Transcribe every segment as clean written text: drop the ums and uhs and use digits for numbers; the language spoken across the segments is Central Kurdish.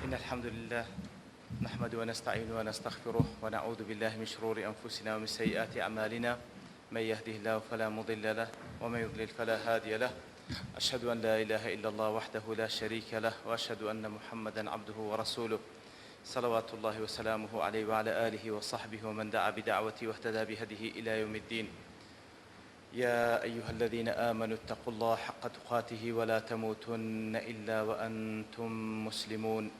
إن الحمد لله نحمد ونستعين ونستغفره ونعوذ بالله من شرور أنفسنا ومن سيئات أعمالنا من يهده الله فلا مضل له ومن يضلل فلا هادي له أشهد أن لا إله إلا الله وحده لا شريك له وأشهد أن محمدا عبده ورسوله صلوات الله وسلامه عليه وعلى آله وصحبه ومن دعا بدعوته واهتدى بهديه إلى يوم الدين يا أيها الذين آمنوا اتقوا الله حق تقاته ولا تموتن إلا وأنتم مسلمون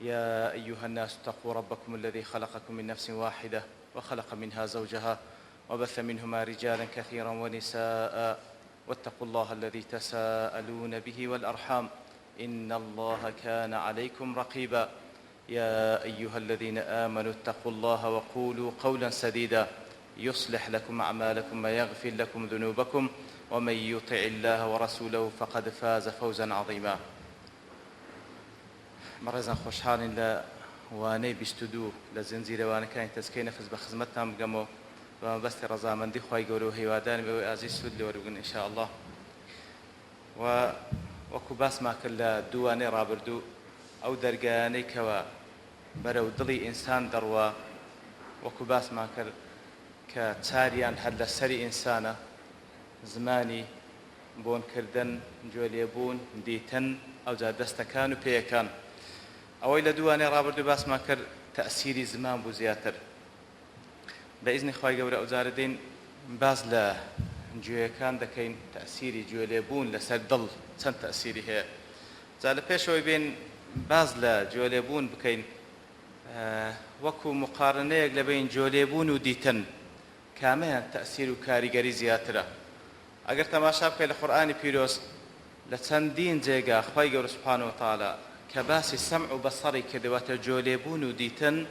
يا أيها الناس اتقوا ربكم الذي خلقكم من نفس واحدة وخلق منها زوجها وبث منهما رجالا كثيرا ونساء واتقوا الله الذي تساءلون به والأرحام إن الله كان عليكم رقيبا يا أيها الذين آمنوا اتقوا الله وقولوا قولا سديدا يصلح لكم أعمالكم ويغفر لكم ذنوبكم ومن يطع الله ورسوله فقد فاز فوزا عظيما بەڕێزان خۆشحاڵین لە وانەی 22 لە زنجیرە وانەکانی تەزکیەی نەفس بە خزمەتتان بگەمەوە بە مەبەستی ڕەزامەندی خوای گەورە و هیوادارم ئێوەی ئازیز سوود لێ وەربگرن ان شاء اللە و وەکو باسمان کرد لە دووانەی ڕابردوو ئەو دەرگایانەی کەوا بەرەو دڵی ئینسان دەڕوا وەکو باسمان کرد کە چاریان هەر لە سەری ئینسانە زمانی بۆن کردن گوێ لێبوون دیتن ئەوجا دەستەکان و پێیەکان ئەوەی لە دووانەی ڕابردوو باسمان کرد تەئسیری زمان بوو زیاتر بە ئیزنی خوای گەورە ئەوجارە دێین باس لە گوێیەکان دەکەین تەئسیری گوێ لێ بوون لەسەر دڵ چەند تەئسیری هەیە جا لە پێشەوەی بێین باس لە گوێ لێ بوون بکەین وەکو مقارنەیەک لە بەین گوێ لێ بوون و دیتن کامەیان تەئسیر و کاریگەری زیاترە ئەگەر تەماشا بکەی لە قورئانی پیرۆز لە چەندین جێگا خوای گەورە سبحانە وتعالی کە باسی سەمع و بەسەڕی کردوە واتە گوێ لێ بوون و دیتن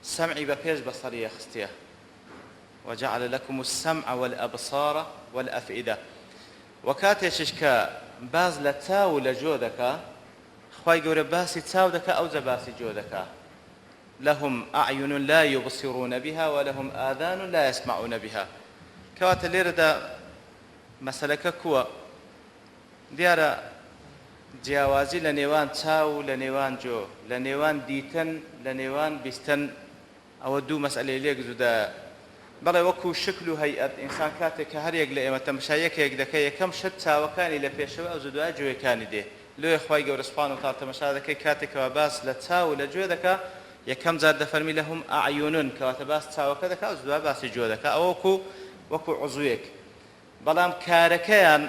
سەمعی بە پێش بەسەریە خستیە، وجعل لکم السمع والابصار والافئدە، وە کاتێکیش کە باس لە چاو و لە گۆ دەکا خوای گەورە باسی چاو دەکا ئەوجە باسی گۆ دەکا، لهم اعین لا یبصرون بها ولهم آذان لا یسمعون بها، کەواتە لێرەدا مەسەلەکە کووە؟ دیارە جیاوازی لە نێوان چاو و لە نێوان جۆ، لە نێوان دیتن، لە نێوان بیستن، ئەوە دوو مەسئەلەی لێک جودایە. بەڵێ وەکوو شکل و هەیئەت ئینسان کاتێک کە هەر یەک لە ئێمە تەمەشای یەکێک دەکەی یەکەم شت چاوەکانی لە پێشەوەی ئەوجە دوای جۆیەکانی دێ. لۆیە خوای گەورە سبحانە وتعالی تەمەشا دەکەی کاتێک کەوا باس لە چاو و لە گوێ دەکا یەکەم جار دەفەرمی لهم اعین کەواتە باس چاوەکە دەکا ئەوجە دوای باسی گوێ دەکا ئەوە وەکوو وەکوو عوزوێک. بەڵام کارەکەیان،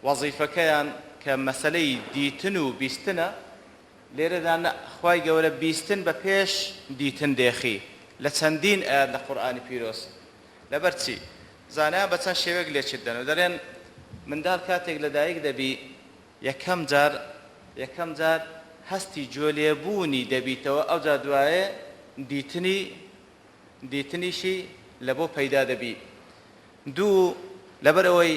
وەزیفەکەیان کە مەسەلەی دیتن و بیستنە، لێرەدا نە، خوای گەورە بیستن بە پێش دیتن دێخی لە چەندین ئایەت لە قورئانی پیرۆز. لەبەر چی؟ زانایان بە چەند شێوەیەک لێکی دەدەنەوە، دەلێن منداڵ کاتێک لە دایک دەبی یەکەم جار یەکەم جار هەستی گوێ لێبوونی دەبیتەوە ئەوجا دوایێ دیتنی دیتنیشی لەبۆ پەیدا دەبی. دوو، لەبەرئەوەی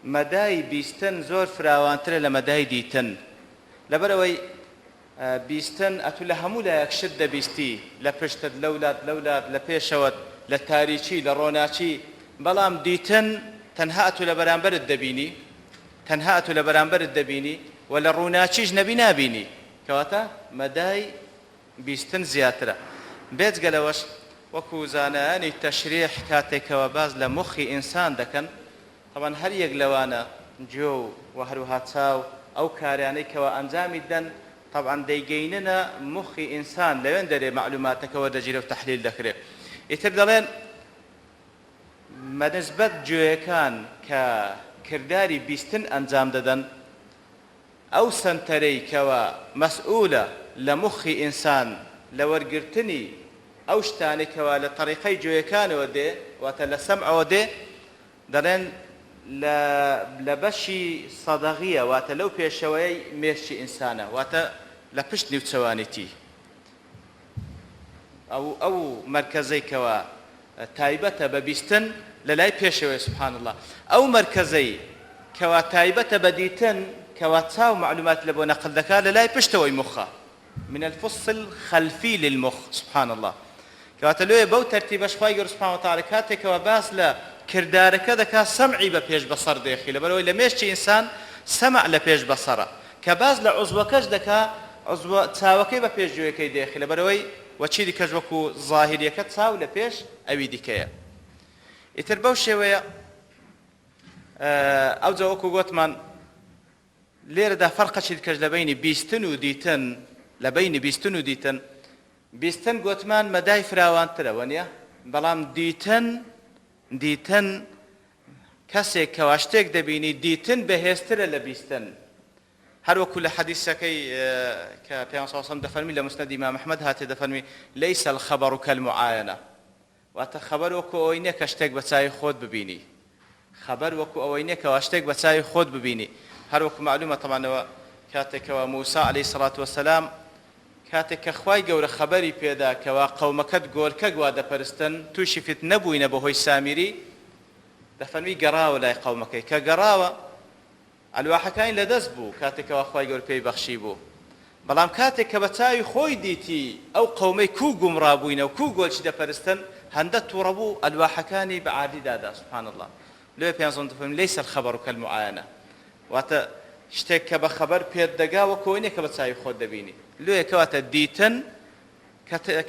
مەدای بیستن زۆر فراوانترە لە مەدای دیتن. لەبەرئەوەی بیستن ئەتوو لە هەموو لایەک شت دەبیستی، لە پشتت، لەولات، لەولات، لە پێشەوەت، لە تاریکی، لە ڕۆناکی، بەڵام دیتن تەنها ئەتوو لە بەرامبەرت دەبینی، تەنها ئەتوو لە بەرامبەرت دەبینی و لە ڕووناکیش نەبی نابینی. کەواتە مەدای بیستن زیاترە. بێجگە لەوەش وەکو زانایانی تەشریح کاتێک کەوا باس لە موخی ئینسان دەکەن تەبعەن هەر یەک لەوانە گوێ و وە هەروەها چاو ئەو کارانەی کەوا ئەنجامی دەن تەبعەن دەیگەیننە موخی ئینسان لەوێن دەرێ مەعلوماتەکە وەردەگیرێ و تەحلیل دەکرێ ئیتر دەڵێن بەنسبەت گوێیەکان کە کرداری بیستن ئەنجام دەدەن ئەو سەنتەرەی کەوا مەسئولە لە موخی ئینسان لە وەرگرتنی ئەو شتانەی کەوا لە تەریقەی گوێیەکانەوە دێ واتە لە سەمعەوە دێ دەڵێن لە لە بەشی سەدەغیە واتە لەو پێشەوەی مێشکی ئینسانە واتە لە پشت نیوچەوانیتی ئەو ئەو مەرکەزەی کەوا تایبەتە بە بیستن لە لای پێشەوەیە سبحان اللە ئەو مەرکەزەی کەوا تایبەتە بە دیتن کەوا چاو مەعلومات لە بۆ نەقل دەکات لە لای پشتەوەی مخە من الفص الخلفی للمخ سبحان اللە کەواتە لۆیە بەو تەرتیبەش خوای گەورە سبحانە وتعالی کاتێک کەوا باس لە کردارەکە دەکات سەمعی بە پێش بەسەر دێخی لەبەرئەوەی لە مێشکی ئینسان سەمع لە پێش بەسەرە کە باس لە عوزوەکەش دەکا. عضوە چاوەکەی بە پێش گوێیەکەی دێخی لەبەرئەوەی وە چی دیکەش وەکو زاهیریەکە چاو لە پێش ئەوی دیکەیە ئیتر بەو شێوەیە ئەوجا وەکو گۆتمان لێرەدا فەرقەکی دیکەش لە بەینی بیستن و دیتن لە بەینی بیستن و دیتن بیستن گۆتمان مەدای فراوانترە وەنیە بەڵام دیتن دیتن کەسێک کەوا شتێک دەبینی دیتن بەهێزترە لە بیستن هەر وەکو لە حەدیسەکەی کە پێغەمبەر صلی اللە علیە وسلم دەفەرمی لە مسند ئیمام ئەحمەد هاتێ دەفەرمی لیس الخبر کالمعاینە واتە خەبەر وەکو ئەوەی نیە کە شتێک بە چاوی خۆت ببینی خەبەر وەکو ئەوەی نیە کەوا شتێک بە چاوی خۆت ببینی هەر وەکو مەعلومە تەبعەن کاتێک کەوا موسی علیە الصلوة والسلام کاتێک کە خوای گەورە خەبەری پێدا کەوا قەومەکەت گۆلکەک وا دەپەرستن توشی فیتنە بووینە بەهۆی سامیری دەفەرمی گەڕاوە لای قەومەکەی کە گەڕاوە ئەلواحەکانی لەدەست بوو کاتێک کەوا خوای گەورە پێی بەخشی بوو بەڵام کاتێک کە بە چاوی خۆی دیتی ئەو قەومەی کوو گومڕا بووینە و کوو گۆلچی دەپەرستن هەندە توڕە بوو ئەلواحەکانی بە عاردی دادا سبحان اللە لۆیە پێغەمبەر دەفەرموێ لیس الخبر کالمعاینە واتە شتێک کە بە خەبەر پێت دەگا وەکو ئەوەی نیە کە بە چاوی خۆت دەبینی لۆیە کەواتە دیتن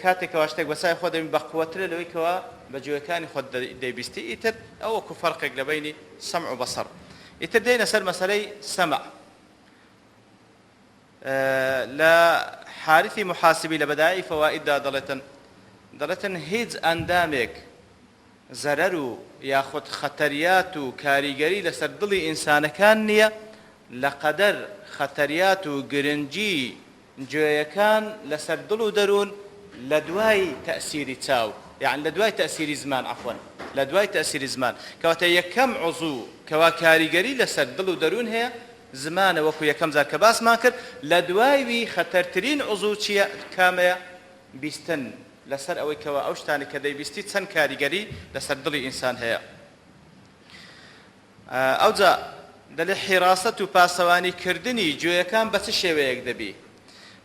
کاتێک کەوا شتێک بە چاوی خۆت دەبینی بەقوەترە لەوەی کەوا بە گوێکانی خۆت دەیبیستی ئیتر ئەو وەکو فەرقێک لە بەینی سەمع و بەسەڕ ئیتر دێینە سەر مەسەلەی سەمع لە حارثی محاسبی لە بەدائی فەوائیددا دەڵێتن دەڵێتن هیچ ئەندامێک زەرەر و یاخود خەتەریات و کاریگەری لەسەر دڵی ئینسانەکان نییە لە قەدەر خەتەریات و گرنگی گوێیەکان لەسەر دڵ و دەروون لە دوای تەئسیری چاو یەعنی لە دوای تەئسیری زمان عەفوەن لە دوای تەئسیری زمان کەواتە یەکەم عوزو کەوا کاریگەری لەسەر دڵ و دەروون هەیە زمانە وەکو یەکەم جار کە باسمان کرد لە دوای وی خەتەرترین عوزو چیە کامەیە بیستن لەسەر ئەوەی کەوا ئەو شتانەی کە دەیبیستی چەند کاریگەری لەسەر دڵی ئینسان هەیە. ئەوجا دەلێ حیراسەت و پاسەوانی کردنی گوێیەکان بە چ شێوەیەک دەبی؟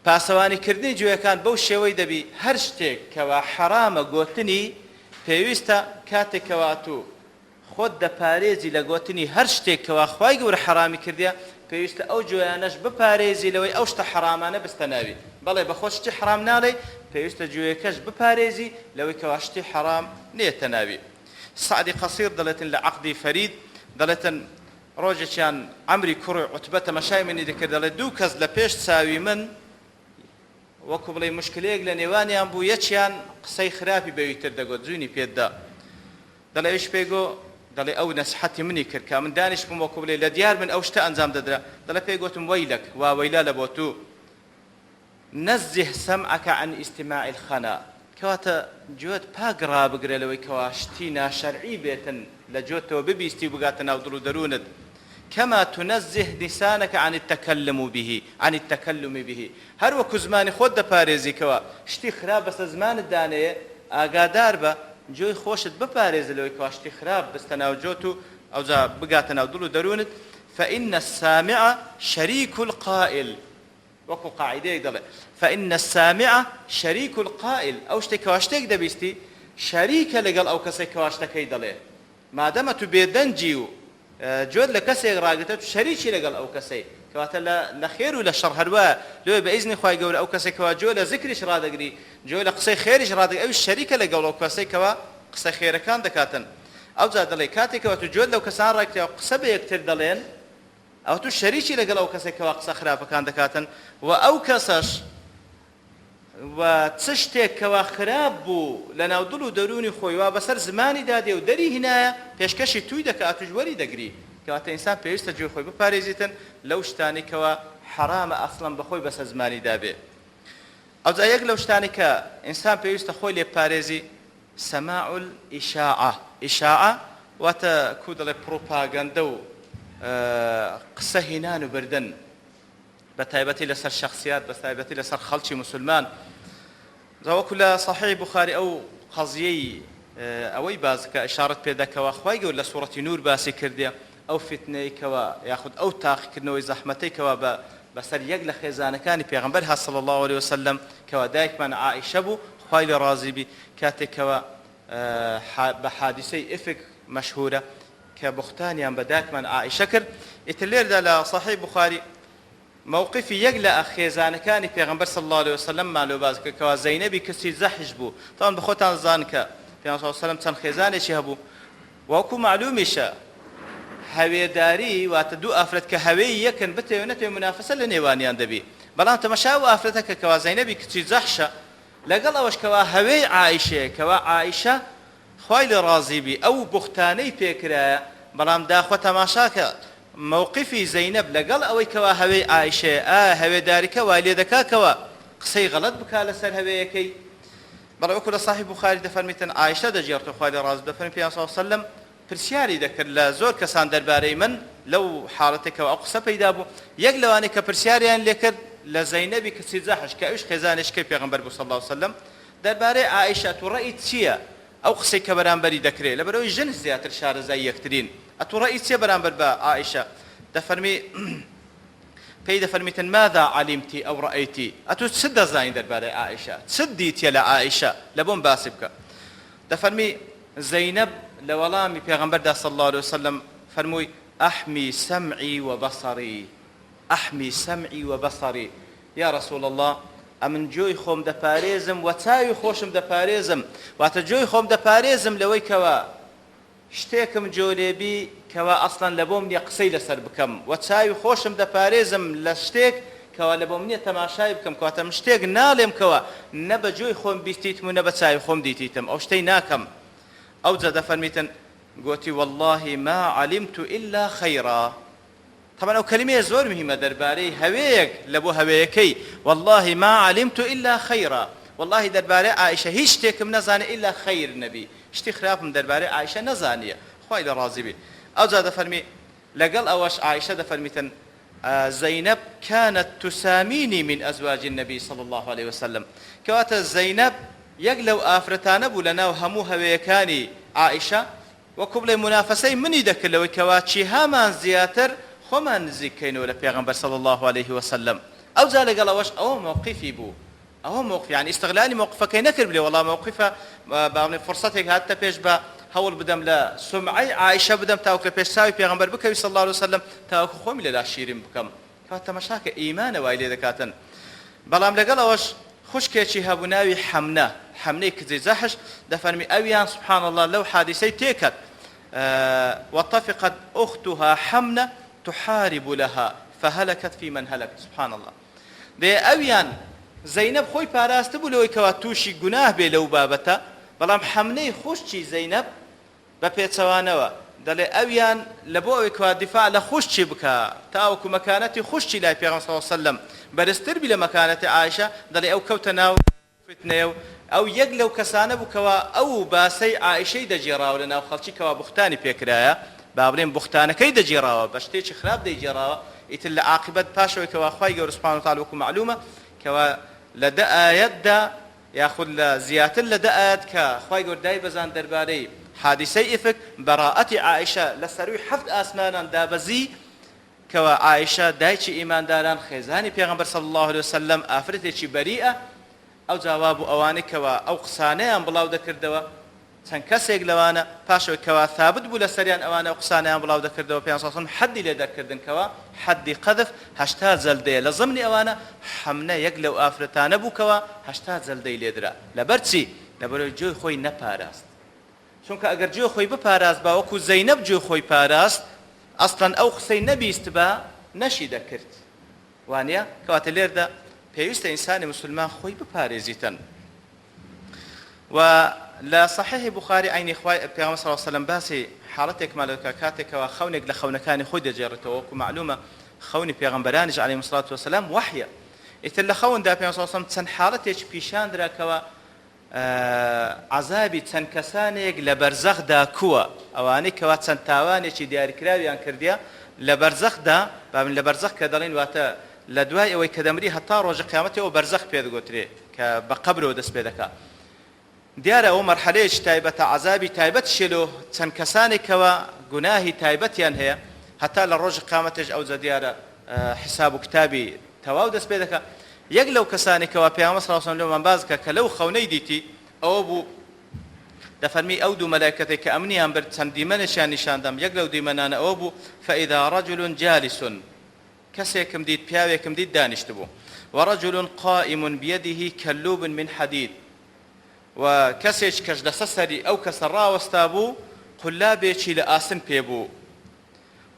پاسەوانی کردنی گوێیەکان بەو شێوەی دەبی هەر شتێک کەوا حەرامە گۆتنی پێویستە کاتێک کەوا ئەتوو خۆت دەپارێزی لە گۆتنی هەر شتێک کەوا خوای گەورە حەرامی کردیە پێویستە ئەو گوێیانەش بپارێزی لەوەی ئەو شتە حەرامانە بستە ناوی بەڵێ بەخۆت شتی حەرام ناڵێی پێویستە گوێیەکەش بپارێزی لەوەی کەوا شتی حەرام نێتە ناوی. سەعدی قەسیر دەڵێتن لە عەقدی فەرید دەڵێتن ڕۆژێکیان عەمری کوڕی عوتبە تەمەشای منی دەکرد دەڵێ دوو کەس لە پێش چاوی من وەکو بڵێی مشکلەیەک لە نێوانیان بوو یەکیان قسەی خراپی بەوی تر دەگۆت جوینی پێت دا دەڵێ ئەویش پێی گۆ دەڵێ ئەو نەسحەتی منی کرد کە من دانیشتبووم وەکو بڵێی لە دیار من ئەو شتە ئەنجام دەدرا دەڵێ پێی گۆتم وەیلەک واوەیلا لە بۆ تو نزه سمعک عن استماع الخنا، کەواتە گوێت پاک ڕابگرە لەوەی کەوا شتی ناشەرعی بێتن لە گوێتەوە ببیستی و بگاتە ناو دڵ و دەروونت، کما تنزه لسانک عن التکلم به عن التکلم به، هەر وەکو زمانی خۆت دەپارێزی کەوا شتی خراپ بەسەر زمانت دانەیێ، ئاگادار بە گوێی خۆشت بپارێزە لەوەی کەوا شتی خراپ بستە ناو گوێت و ئەوجا بگاتە ناو دڵ و دەروونت، فان السامع شریک القائل. وەکو قاعیدەیەک دەڵێ، فان السامع شریک القائل، ئەو شتەی کەوا شتێک دەبیستی شەریکە لەگەڵ ئەو کەسەی کەوا شتەکەی دەڵێ، مادەمە تو بێدەنگی و گوێت لە کەسێک ڕاگرتە تو شەریکی لەگەڵ ئەو کەسەی، کەواتە لە لە خێر و لە شەڕ هەروایە، لۆیە بە ئیزنی خوای گەورە ئەو کەسەی کەوا گوێ لە زیکریش ڕادەگری، گوێ لە قسەی خێریش ڕادەگری ئەویش شەریکە لەگەڵ ئەو کەسەی کەوا قسە خێرەکان دەکاتن. ئەوجا دەڵێ کاتێک کەوا تو گوێت لەو کەسانە ڕاگرتە قسە بە یەکتر دەڵێن، ئەوە تۆ شەریکی لەگەڵ ئەو کەسەی کەوا قسە خراپەکان دەکاتن وە ئەو کەسەش و چ شتێک کەوا خراپ بوو لەناو دڵ و دەروونی خۆی وا بەسەر زمانی دا دێ و دەری هینایە پێشکەشی توی دەکا ئەتوش وەری دەگری کەواتە ئینسان پێویستە جێی خۆی بپارێزیتن لەو شتانەی کەوا حەرامە ئەسڵەن بەخۆی بەسەر زمانی دا بێ ئەوجا یەک لەو شتانەی کە ئینسان پێویستە خۆی لێ بپارێزی سماع الاشاعە، ئیشاعە واتە کو دەڵێ پڕوپاگەندە و قسە هینان و بردن بە تایبەتی لەسەر شەخسیات بە تایبەتی لەسەر خەڵکی موسولمان جا وەکو لە صحیح بوخاری ئەو قەزیەی ئەوەی باس کە ئیشارەت پێ دەکەوە خوای گەورە لە سوڕەتی نور باسی کردێ ئەو فیتنەی کەوا یاخود ئەو تاقیکردنەوەی زەحمەتەی کەوا بە بەسەر یەک لە خێزانەکانی پێغەمبەر هات صلی اللە علیە وسلم کەوا دایکمان عائیشە بوو خوای لێ ڕازی بی کاتێک کەوا بە حادیسەی ئفک مەشهورە کە بوختانیان بە داکمان عائیشە کرد ئیتر لێردا لە صحیح بخاری. مەوقفی یەک لە خێزانەکانی پێغەمبەر صلی اللە علیە وسلم مان لۆ باس کرد کەوا زەینەبی کچی جەحش بوو. تەبعەن بەخۆتان دەزانن کە پێغەمبەر صلی اللە علیە وسلم چەند خێزانێکی هەبوو وەکو مەعلومیشە هەوێداری واتە دوو ئافرەت کە هەوێی یەکن بتەوێ نەتەوێ مونافەسە لە نێوانیان دەبی بەڵام تەمەشا ئەو ئافرەتە کە کەوا زەینەبی کچی جەحشە لەگەڵ ئەوەش کەوا هەوێی عائیشەیە کەوا عائیشە خوای لێ ڕازی بی ئەو بوختانەی پێ کرایە بەڵام داخوا تەماشاکە مەوقفی زەینەب لەگەڵ ئەوەی کەوا هەوێی عائیشەیە ئایا هەوێداریکە وای لێ دەکا کەوا قسەی غەڵەت بکا لەسەر هەوێیەکەی؟ بەڵێ وەکو لە صحیح بوخاری دەفەرمیتن عائیشە دەگێڕتەوە خوای لێ ڕازی بی دەفەرمی پێغەمبەر صلی اللە علیە وسلم پرسیاری دەکرد لە زۆر کەسان دەربارەی من لەو حاڵەتەی کەوا ئەو قسە پەیدا بوو یەک لەوانەی کە پرسیاریان لێ کرد لە زەینەبی کچی جەحش کە ئەویش خێزانێکی پێغەمبەر بوو صلی اللە علیە وسلم دەربارەی عائیشە ئەتوو ڕەئیت چییە ئەو قسەی کە بەرامبەری دەکرێ لەبەرئەوەی ژن زیاتر شارەزای یەکترین ئەتوو ڕەئیت چیە بەرامبەر بە عائیشە دەفەرمی پێی دەفەرمیتن ماذا علیمتی او رأیتی ئەتوو چ دەزانی دەربارەی عائیشە چت دیتیە لە عائیشە لەبۆم باسی بکە دەفەرمی زەینەب لە وەڵامی پێغەمبەردا صلی اللە علیە وسلم فەرمووی احمی سمعی وبصری احمی سمعی وبصری یا رسول اللە ئەمن گوێی خۆم دەپارێزم وە چاوی خۆشم دەپارێزم واتە گوێی خۆم دەپارێزم لەوەی کەوا شتێکم گوێ لێ بی کەوا ئەسڵەن لەبۆم نیە قسەی لەسەر بکەم وە چاوی خۆشم دەپارێزم لە شتێک کەوا لەبۆم نیە تەماشای بکەم کەواتە من شتێک ناڵێم کەوا نە بە گوێی خۆم بیستیتم و نە بە چاوی خۆم دیتیتم ئەو شتەی ناکەم ئەوجا دەفەرمیتن گۆتی واللە ما علمت الا خیرا تەبعەن ئەو کەلیمەیە زۆر مهیمە دەربارەی هەوێیەک لە بۆ هەوێیەکەی واللە ما علمت الا خیرا واللەهی دەربارەی عائیشە هیچ شتێکم نەزانی ئیلا خەیر نەبی شتی خراپم دەربارەی عائیشە نەزانیە خوای لێ ڕازی بی ئەوجا دەفەرمی لەگەڵ ئەوەش عائیشە دەفەرمیتن زەینەب كانت تساميني من أزواج النبي صلى الله عليه وسلم کەواتە زەینەب یەک لەو ئافرەتانە بوو لەناو هەموو هەوێیەکانی عائیشە وەکو بڵێی مونافەسەی منی دەکرد لەوەی کەوا چیهامان زیاتر خۆمان نزیک کەینەوە لە پێغەمبەر صلی اللە علیه وسلم ئەوجا لەگەڵ ئەوەش ئەوە مەوقیفی بوو ئەوە مەوقف یانی ئیستغلالی مەوقفەکەی نەکرد بلێ وەڵا مەوقیفە با بڵێین فرسەتێک هاتتە پێش بە هەوڵ بدەم لە سومعەی عائیشە بدەم تاوەکو لە پێش چاوی پێغەمبەر بکەوی صلی اللە علیه وسلم تاوەکو خۆمی لەلا شیرین بکەم کەوا تەمەشاکە ئیمانە وای لێ دەکاتن بەڵام لەگەڵ ئەوەش خوشکێکی هەبوو ناوی حەمنە حەمنەی کجی جەحش دەفەرمی ئەویان سبحان اللە لەو حادیسەی تێکەت وطفقت اختها حمنە تحارب لها فهلكت في من هلك سبحان اللە دێ ئەویان زەینەب خۆی پاراستبوو لەوەی کەوا تووشی گوناه بێ لەو بابەتە بەڵام حەمنەی خوشکی زەینەب بە پێچەوانەوە، دەڵێ ئەویان لە بۆ ئەوەی کوا دیفاع لە خوشکی بکا تاوەکو مەکانەتی خوشکی لای پێغەمبەر صلی اللە علیە وسلم بەرزتر بی لە مەکانەتی عائیشە، دەڵێ ئەو کەوتە ناو فتنەیە و ئەو یەک لەو کەسانە بوو کەوا ئەو باسەی عائیشەی دەگێڕاوە لە ناو خەڵکی کەوا بوختانی پێ کرایە، با بڵێین بوختانەکەی دەگێڕاوە بە شتێکی خراپ دەیگێڕاوە، ئیتر لە عاقیبەت پاش ئەوەی کەوا خوای گەورە سبحانە وتعالی وەکو مەعلومە کەوا لە دە ئایەتدا یاخود لە زیاتر لە دە ئایەت کە خوای گەورە دایبەزاند دەربارەی حادیسەی ئیفک، بەرائەتی عائیشە لە سەرووی حەفت ئاسمانان دابەزی، کەوا عائیشە دایکی ئیمانداران خێزانی پێغەمبەر صلی اللە علیە وسلم ئافرەتێکی بەریئە، ئەوجا وابوو ئەوانەی کەوا ئەو قسانەیان بڵاو دەکردەوە چەند کەسێک لەوانە پاش ئەوەی کەوا ثابت بوو لەسەریان ئەوانە ئەو قسانەیان بڵاو دەکردەوە پێغەمبەر صلی اللە علیە وسلم حەدی لێ دەرکردن کەوا حەدی قەذف 80 جەلدەیە لە زمنی ئەوانە حەمنە یەک لەو ئافرەتانە بوو کەوا 80 جەلدەی لێدرا لەبەر چی لەبەرئەوەی جێی خۆی نەپاراست چونکە ئەگەر جێی خۆی بپاراستبا وەکو زەینەب جێی خۆی پاراست ئەسڵەن ئەو قسەی نەبیستبا نەشی دەکرد وانیە کەواتە لێردا پێویستە ئینسانی موسلمان خۆی بپارێزیتن و لە صحیح بوخاری عەینی خوای پێغەمبەر صلی اللە علیە وسلم باسی حاڵەتێکمان لۆ دەکات کاتێک کەوا خەونێک لە خەونەکانی خۆی دەگێڕێتەوە وەکو مەعلومە خەونی پێغەمبەرانیش علیهم الصلوة والسلام وەحیە ئیتر لە خەوندا پێغەمبەر صلی اللە علیە وسلم چەند حاڵەتێکی پیشان درا کەوا عەزابی چەند کەسانێک لە بەرزەخدا کووە ئەوانەی کەوا چەند تاوانێکی دیاریکراویان کردیە لە بەرزەخدا بابن لە بەرزەخ کە دەڵێن واتە لە دوای ئەوەی کە دەمری هەتا ڕۆژی قیامەتی ئەوە بەرزەخ پێ دەگۆترێ کە بە قەبرەوە دەست پێ دەکا دیارە ئەوە مەرحەلەیەکی تایبەتە عەزابی تایبەتیشە لۆ چەند کەسانێک کەوا گوناهی تایبەتیان هەیە هەتا لە ڕۆژی قیامەتێش ئەوجا دیارە حساب و کتابی تەواو دەست پێ دەکا یەک لەو کەسانەی کەوا پێغەمبەر صلی اللە علیە وسلم لۆمان باس دەکا کە لەو خەونەی دیتی ئەوە بوو دەفەرمی ئەو دوو مەلائیکەتەی کە ئەمنیان برد چەند دیمەنێکیان نیشان دام یەک لەو دیمەنانە ئەوە بوو فاذا رجل جالس. کەسێکم دیت، پیاوێکم دیت دانیشتبوو، ورجل قائم بیده کلوب من حدید، و کەسێک کەش لەسە سەری ئەو کەسە ڕاوەستابوو قولابێکی لە ئاسن پێ بوو.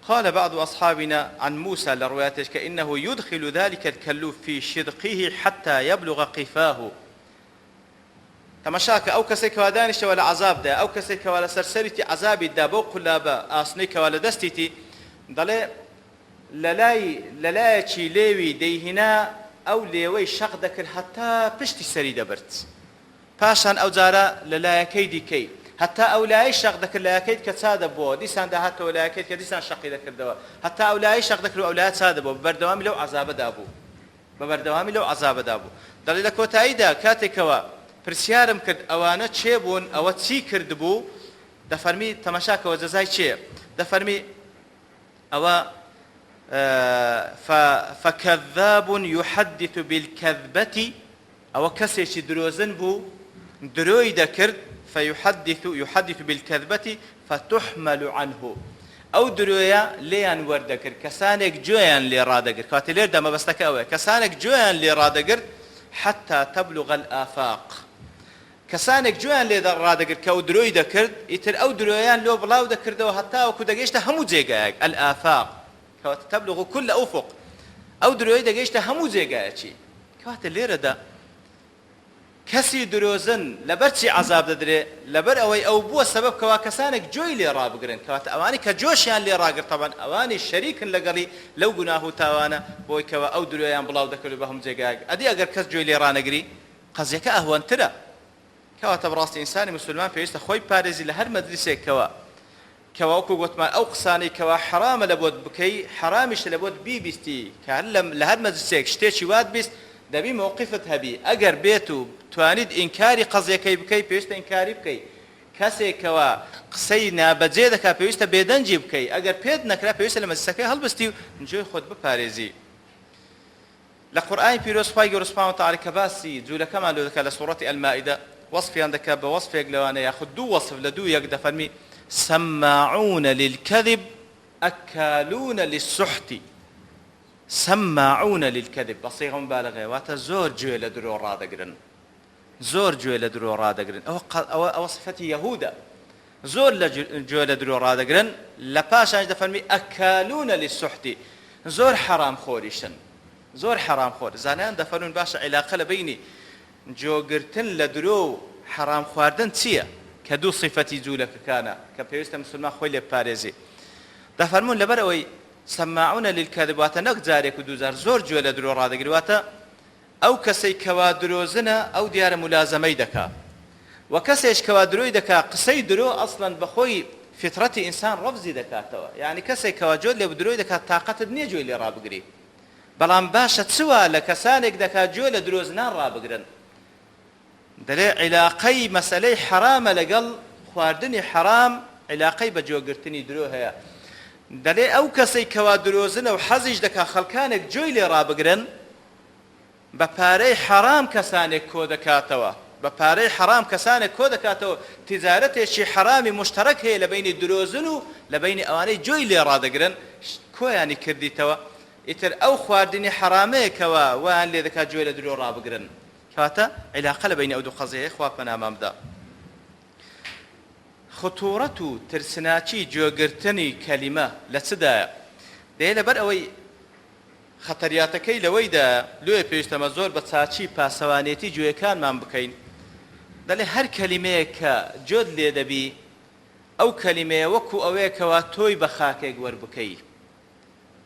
قال بعض اصحابنا عن موسى لە ڕوایەتێک کە انه یدخل ذلک الکلوب فی شدقه حتی یبلغ قفاه، تەماشاکە ئەو کەسەی کەوا دانیشتەوە لە عەزابدایە، ئەو کەسەی کەوا لەسەر سەریتی عەزابی دا بەو قولابە ئاسنەی کەوا لە دەستیتی، دەڵێ لەلای لەلایەکی لێوی دەیهینا ئەو لێوەی شەق دەکرد هەتا پشتی سەری دەبرد، پاشان ئەوجارە لە لایەکەی دیکەی هەتا ئەو لایەی شەق دەکرد لایەکەی دیکە چا دەبووەوە، دیسان دەهاتەوە لایەکەی دیکە دیسان شەقی دەکردەوە هەتا ئەو لایەی شەق دەکرد و ئەو لایە چا دەبووە، بە بەردەوامی لەو عەزابەدا بوو. بە بەردەوامی لەو عەزابەدا بوو. دەڵێ لە کۆتاییدا کاتێکەوە پرسیارم کرد ئەوانە کێ بوون، ئەوە چی کردبوو؟ دەفەرمی تەماشا کەوە جەزای چێیە؟ دەفەرمی ئەوە فکذاب یحدث بالکذبە ئەوە کەسێکی درۆزن بوو درۆی دەکرد، فیحدث یحدث بالکذبە فتحمل عنه ئەو درۆیە لێیان وەردەگرت، کەسانێک گوێیان لێ ڕادەگرت، کەواتە لێردا مەبەستەکە ئەوەیە کەسانێک گوێیان لێ ڕادەگرت حتی تبلغ الآفاق کەسانێک گوێیان لێ ڕادەگرت کە ئەو درۆی دەکرد، ئیتر ئەو درۆیان لۆ بڵاو دەکردەوە هەتاوەکو دەگەیشتە هەموو جێگایەک، الآفاق کەواتە تبلغ کل افق ئەو درۆیەی دەگەیشتە هەموو جێگایەکی. کەواتە لێرەدا کەسی درۆزن لەبەر چی عەزاب دەدرێ؟ لەبەر ئەوەی ئەو بووە سەبەب کەوا کەسانێک گوێی لێ ڕابگرن، کەواتە ئەوانەی کە گۆشیان لێ ڕاگرت تەبعەن ئەوانیش شەریکن لەگەڵی لەو گوناه و تاوانە بۆی کەوا ئەو درۆیان بڵاو دەکرد بە هەموو جێگایەک، ئەدی ئەگەر کەس گوێی لێ ڕانەگری قەزیەکە ئەهوەنترە. کەواتە بەڕاستی ئینسانی موسولمان پێویستە خۆی بپارێزی لە هەر مەجلیسێک کەوا کەوا وەکو گۆتمان ئەو قسانەی کەوا حەرامە لە بۆت بکەی حەرامیشە لە بۆت بیبیستی کە هەر لە لە هەر مەجلیسێک شتێکی وات بیست دەبی مەوقیفت هەبی ئەگەر بێت و توانیت ئینکاری قەزیەکەی بکەی پێویستە ئینکاری بکەی کەسێک کەوا قسەی نابەجێ دەکا پێویستە بێدەنگی بکەی ئەگەر پێت نەکرا پێویستە لە مەجلیسەکەی هەڵبستی و گوێی خۆت بپارێزی. لە قورئانی پیرۆز خوای گەورە سبحانە وتعالی کە باسی جولەکەمان لۆ دەکات لە سوڕەتی المائدە وەسفیان دەکات بە وەسفێک لەوانە یاخود دوو وەسف لە دوو یەک دەفەرمی سماعون للکذب اکالون للسحت سماعون للکذب بە صیغە مبالغەیە واتە زۆر گوێ لە درۆ ڕادەگرن زۆر گوێ لە درۆ ڕادەگرن ئەوە ئەوە ئەوە سفەتی یەهودە زۆر لە گوێ لە درۆ ڕادەگرن لە پاشانش دەفەرمی ئەکالونە للسحتی زۆر حەرام خۆریشن زۆر حەرام خۆر زانایان دەفەرمون باشە عیلاقە لە بەینی جۆگرتن لە درۆ و حەرام خواردن چییە کە دوو سیفەتی جوولەکەکانە کە پێویستە مسلمان خۆی لێ بپارێزی دەفەرمون لەبەر ئەوەی سماعون للكذب واتە نەک جارێک و دووجار زۆر گوێ لە درۆ ڕادەگری واتە ئەو کەسەی کەوا درۆزنە ئەو دیارە مولازەمەی دەکا وە کەسێش کەوا درۆی دەکا قسەی درۆ ئەسڵەن بەخۆی فیتڕەتی ئینسان ڕەفزی دەکاتەوە یانی کەسێک کەوا جۆت لێ بوو درۆی دەکات تاقەتت نیە گوێی لێ ڕابگری بەڵام باشە چ وا لە کەسانێک دەکا گوێ لە درۆزنان ڕابگرن دەلێ عیلاقەی مەسەلەی حەرامە لەگەڵ خواردنی حەرام عیلاقەی بە گوێگرتنی درۆ هەیە دەلێ ئەو کەسەی کەوا درۆزنە و حەزیش دەکا خەڵکانێک گوێی لێ ڕابگرن بە پارەی حەرام کەسانێک کۆدەکاتەوە، بە پارەی حەرام کەسانێک کۆدەکاتەوە، تیجارەتێکی حەرامی موشتەرەک هەیە لە بەینی درۆزن و لە بەینی ئەوانەی گوێی لێ ڕادەگرن، کۆیانی کردیتەوە، ئیتر ئەو خواردنی حەرامەیە کەوا وایان لێ دەکات گوێ لە درۆ ڕابگرن، کەواتە عیلاقە لە بەینی ئەو دوو قەزیەیە خوا پەنامان بدا. خطورەت و ترسناکی گوێگرتنی کەلیمە لە چدایە؟ دەیە لەبەر ئەوەی خەتەریاتەکەی لەوەیدایە لۆیە پێویستەمە زۆر بە چاکی پاسەوانێتی گوێیەکانمان بکەین، دەلێ هەر کەلیمەیەک کە گوێت لێ دەبی ئەو کەلیمەیە وەکو ئەوەیە کەوا تۆی بە خاکێک وەربکەی،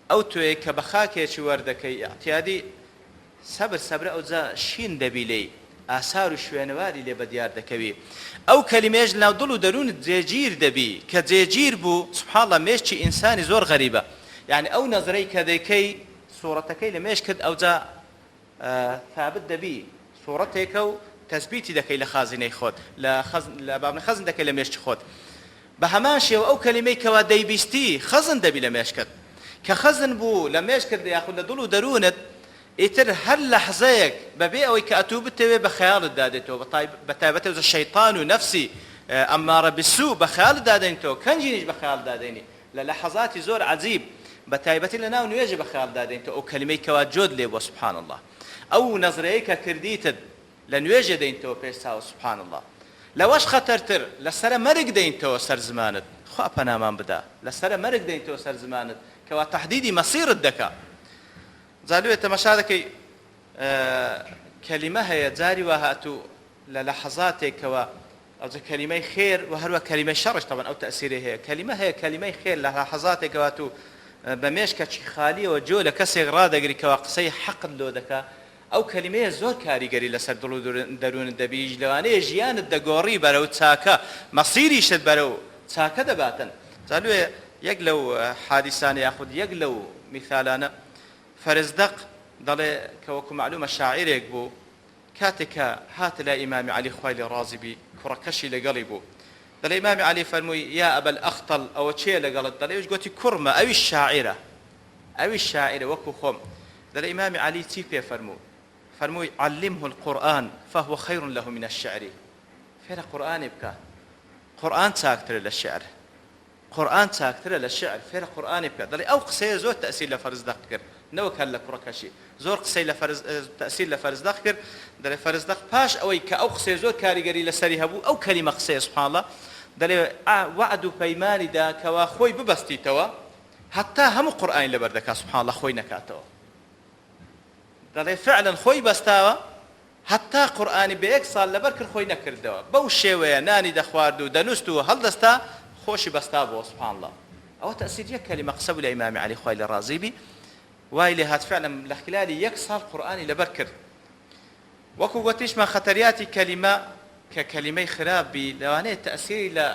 ئەو تۆیەی کە بە خاکێکی وەردەکەی ئیعتیادی سەبر سەبرە ئەوجا شین دەبی لێی ئاسار و شوێنەواری لێ بەدیار دەکەوی ئەو کەلیمەیەش لەناو دڵ و دەروونت جێگیر دەبی کە جێگیر بوو سبحان اللە مێشکی ئینسانی زۆر غەریبە یانی ئەو نەزرەی کە دەیکەی سوڕەتەکەی لە مێشکت ئەوجا ثابت دەبی سوڕەتێکە و تەسبیتی دەکەی لە خازینەی خۆت لە خەزن لە بابن خەزن دەکەی لە مێشکی خۆت بە هەمان شێوە ئەو کەلیمەی کەوا دەیبیستی خەزن دەبی لە مێشکت کە خەزن بوو لە مێشکت یاخود لە دڵ و دەروونت ئیتر هەر لەحزەیەک بەبێ ئەوەی کە ئەتوو بتەوێ بە خەیاڵتدا دێتەوە بە تایبەتی ئەوجا شەیتان و نەفسی ئەمارە بالسوء بە خەیاڵتدا دێنیتەوە کەنجینیش بە خەیاڵتدا دێنی لە لەحەزاتی زۆر عەجیب. بە تایبەتی لە ناو نوێژێ بە خەیاڵدا دێنیتەوە ئەو کەلیمەی کەوا جۆت لێ بووە سبحان اللە ئەو نەزرەی کە کردیتت لە نوێژێ دێنیتەوە پێش چاوت سبحان اللە لەوەش خەتەرتر لە سەرە مەرگ دێنیتەوە سەر زمانت خوا پەنامان بدا لە سەرە مەرگ دێنیتەوە سەر زمانت کەوا تەهدیدی مەسیرت دەکا جا لێ تەمەشا دەکەی کەلیمە هەیە جاری وا هاتوو لە لەحەزاتێکەوە ئەوجە کەلیمەی خێر و هەروە کەلیمەی شەڕش تەبەن ئەو تەئسیرەی هەیە کەلیمە هەیە کەلیمەی خێر لە لەحەزاتێکەوە هاتوو بە مێشکەکی خالیەوە جۆ لە کەسێک ڕادەگری کەوا قسەی حەقت لۆ دەکا ئەو کەلیمەیە زۆر کاریگەری لەسەر دڵ و دەروونت دەبی لەوانەیە ژیانت دەگۆڕی بەرەو چاکە مەسیریشت بەرەو چاکە دەباتن جا لۆیە یەک لەو حادیسانە یاخود یەک لەو میثالانە فەرزدەق دەڵێ کە وەکو مەعلومە شاعیرێک بوو کاتێک کە هاتە لای ئیمامی عەلی خوای لێ ڕازی بی کوڕەکەشی لەگەڵی بوو دەڵێ ئیمامی عەلی فەرمووی یا ابا الاخطل ئەوە کێیە لەگەڵت دەڵێ ئەویش گۆتی کوڕمە ئەویش شاعیرە ئەویش شاعیرە وەکو خۆم دەڵێ ئیمامی عەلی چی پێ فەرموو فەرمووی علمه القرآن فهو خیر له من الشعر فێرە قورئانی بکە قورئان چاکترە لە شیعر قورئان چاکترە لە شیعر فێرە قورئانی بکە دەڵێ ئەو قسەیە زۆر تەئسیر لە فەرزدەق کرد نەوەک هەر لە کوڕەکەشی زۆر قسەی لە فەرز تەئسیر لە فەرزدەق کرد دەڵێ فەرزدەق پاش ئەوەی کە ئەو قسەیە زۆر کاریگەری لەسەری هەبوو ئەو کەلیمە قسەیە سبحان اللە دەڵێ وەعد و پەیمانی دا کەوا خۆی ببەستیتەوە هەتا هەموو قورئانی لەبەر دەکا سبحان اللە خۆی نەکاتەوە دەڵێ فعلا خۆی بەستاوە هەتا قورئانی بە یەک ساڵ لەبەر کرد خۆی نەکردەوە بەو شێوەیە نانی دەخوارد و دەنوست و هەڵدەستا خۆشی بەستابۆوە سبحان اللە ئەوە تەئسیر یەک کەلیمە قسە بوو لە ئیمامی عەلی خوای لێ ڕازی بی وای لێ هات فعلا لە خلالی یەک ساڵ قورئانی لەبەر کرد وەکو گۆتیشمان خەتەریاتی کەلیمە کە کەلیمەی خراپ بی لەوانەیە تەئسیری لە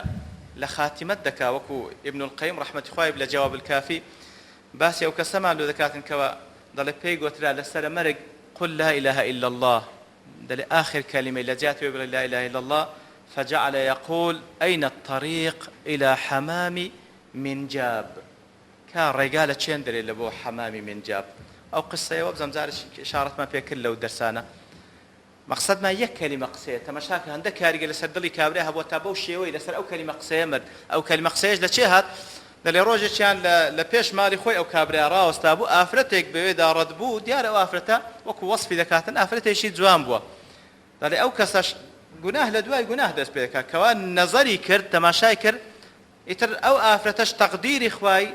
لە خاتیمەت دەکا وەکو ابن القیم ڕەحمەتی خوای لە جواب الکافی باسی ئەو کەسەمان لۆ دەکاتن کەوا دەڵێ پێی گۆترا لەسەرە مەرگ قل لا اله الا اللە دەلێ ئاخر کەلیمەی لە جیاتی ئەوەی بڵێ لا اله الا اللە فجعل یقول این الطریق الی حمام منجاب کا ڕێگا لە چێندرێ لە بۆ حەمامی منجاب ئەو قسەیە وەبزانم جارێک ئیشارەتمان پێ کرد لەو دەرسانە مەقسەدمان یەک کەلیمە قسەیە تەمەشاکە هەندە کاریگە لەسەر دڵی کابرا هەبووە تا بەو شێوەی لەسەر ئەو کەلیمە قسەیە مرد ئەو کەلیمە قسەیەش لە چێ هات دەلێ ڕۆژێکیان لە لە پێش ماڵی خۆی ئەو کابرا ڕاوەستا بوو ئافرەتێک بەوێدا ڕەت بوو دیارە ئەو ئافرەتە وەکو وەسفی دەکاتن ئافرەتێکی جوان بووە دەڵێ ئەو کەسەش گوناه لە دوای گوناه دەست پێ دەکات کەوا نەزەری کرد تەماشای کرد ئیتر ئەو ئافرەتەش تەقدیری خوای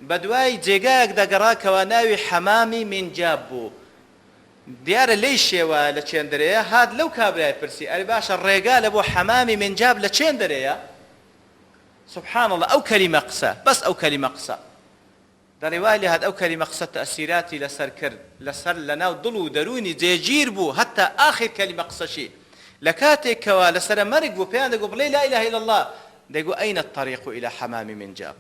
بەدوای جێگایەک دەگەڕا کەوا ناوی حەمامی مینجاب بوو دیارە لێی شێوا لە چێندەرێیە، هات لەو کابرای پرسی، ئەرێ باشە ڕێگا لە بۆ حەمامی مینجاب لە چێندەرێیە؟ سبحان اللە ئەو کەلیمە قسە، بەس ئەو کەلیمە قسە. دەڵێ وای لێ هات ئەو کەلیمە قسە تەئسیراتی لەسەر کرد، لەسەر لەناو دڵ و دەروونی جێگیر بوو هەتا ئاخیر کەلیمە قسەشی. لە کاتێک کەوا لەسەرە مەرگ بوو پێیان دەگوت بڵێ لا الە الا اللە، دەیگوت این الطریق الی حمام منجاب؟